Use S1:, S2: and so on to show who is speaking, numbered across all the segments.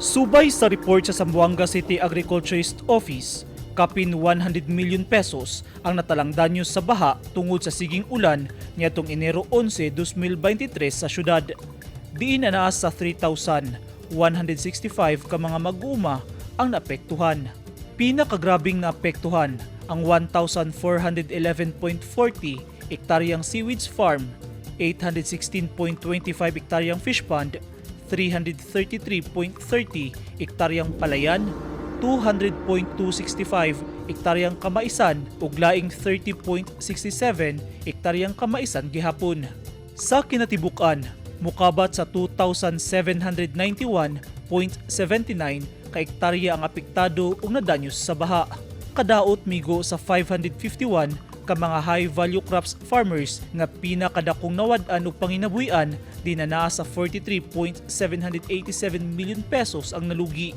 S1: Subay sa report sa Zamboanga City Agriculturist Office, kapin 100 million pesos ang natalang danyo sa baha tungod sa siging ulan niadtong Enero 11, 2023 sa syudad. Diin anaa sa 3,165 ka mga mag-uuma ang naapektuhan. Pinakagrabing naapektuhan ang 1,411.40 ektaryang seaweeds farm, 816.25 ektaryang fish pond, 333.30 ektaryang palayan, 200.265 ektaryang kamaisan ug laing 30.67 ektaryang kamaisan gihapon. Sa kinatibuk-an, mukabat sa 2,791.79 ka ektarya ang apektado ug nadanyos sa baha. Kadaot migo sa 551 ka mga high value crops farmers nga pinakadakong nawad-an og panginabuhian di na naa sa 43.787 million pesos ang nalugi.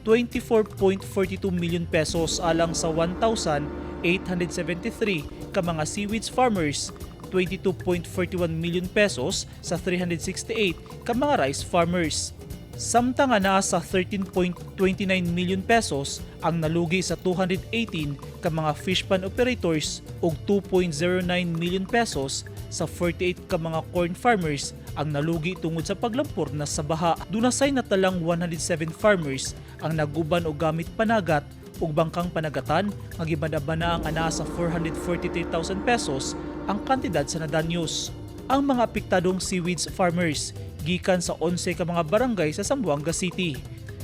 S1: 24.42 million pesos alang sa 1,873 ka mga seaweeds farmers, 22.41 million pesos sa 368 ka mga rice farmers. Samtang nga naa sa 13.29 million pesos ang nalugi sa 218 ka mga fish pond operators ug 2.09 million pesos sa 48 ka mga corn farmers ang nalugi tungod sa paglampor na sa baha. Duna say natalang 107 farmers ang naguban og gamit panagat ug bangkang panagatan nga gibana-bana ang anaa sa 443,000 pesos ang kantidad sa nadanyos. Ang mga apektadong seaweeds farmers gikan sa 11 ka mga barangay sa Zamboanga City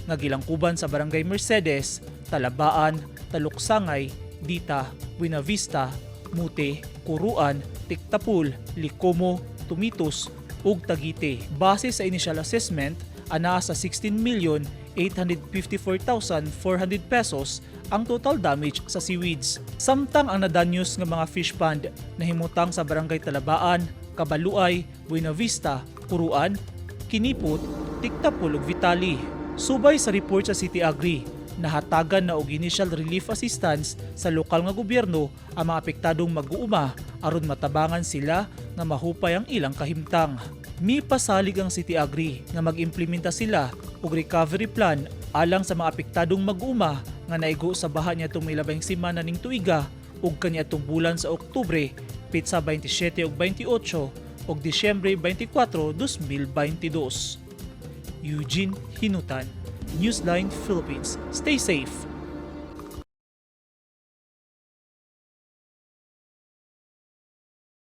S1: nga gilangkuban sa Barangay Mercedes, Talabaan, Taluksangay, Dita, Buenavista, Mute, Curuan, Tiktapul, Licomo, Tumitos ug Taguite. Base sa initial assessment, anaa sa 16,854,400 pesos ang total damage sa seaweeds. Samtang ang nadanyos nga mga fish pond nahimutang sa Barangay Talabaan, Cabaluay, Buenavista, Curuan, Quiniput, Tiktapul ug Vitali. Subay sa report sa City Agri, nahatagan na og initial relief assistance sa lokal nga gobyerno ang mga apektadong mag-uuma aron matabangan sila nga mahupay ang ilang kahimtang. Mipasalig ang City Agri nga mag-implementa sila og recovery plan alang sa mga apektadong mag-uuma nga naigo sa baha niadtong milabay semana ning tuiga ug kaniadtong bulan sa Oktubre, petsa 27 ug 28 ug Disyembre 24, 2022. Eugene Hinutan, Newsline Philippines. Stay safe.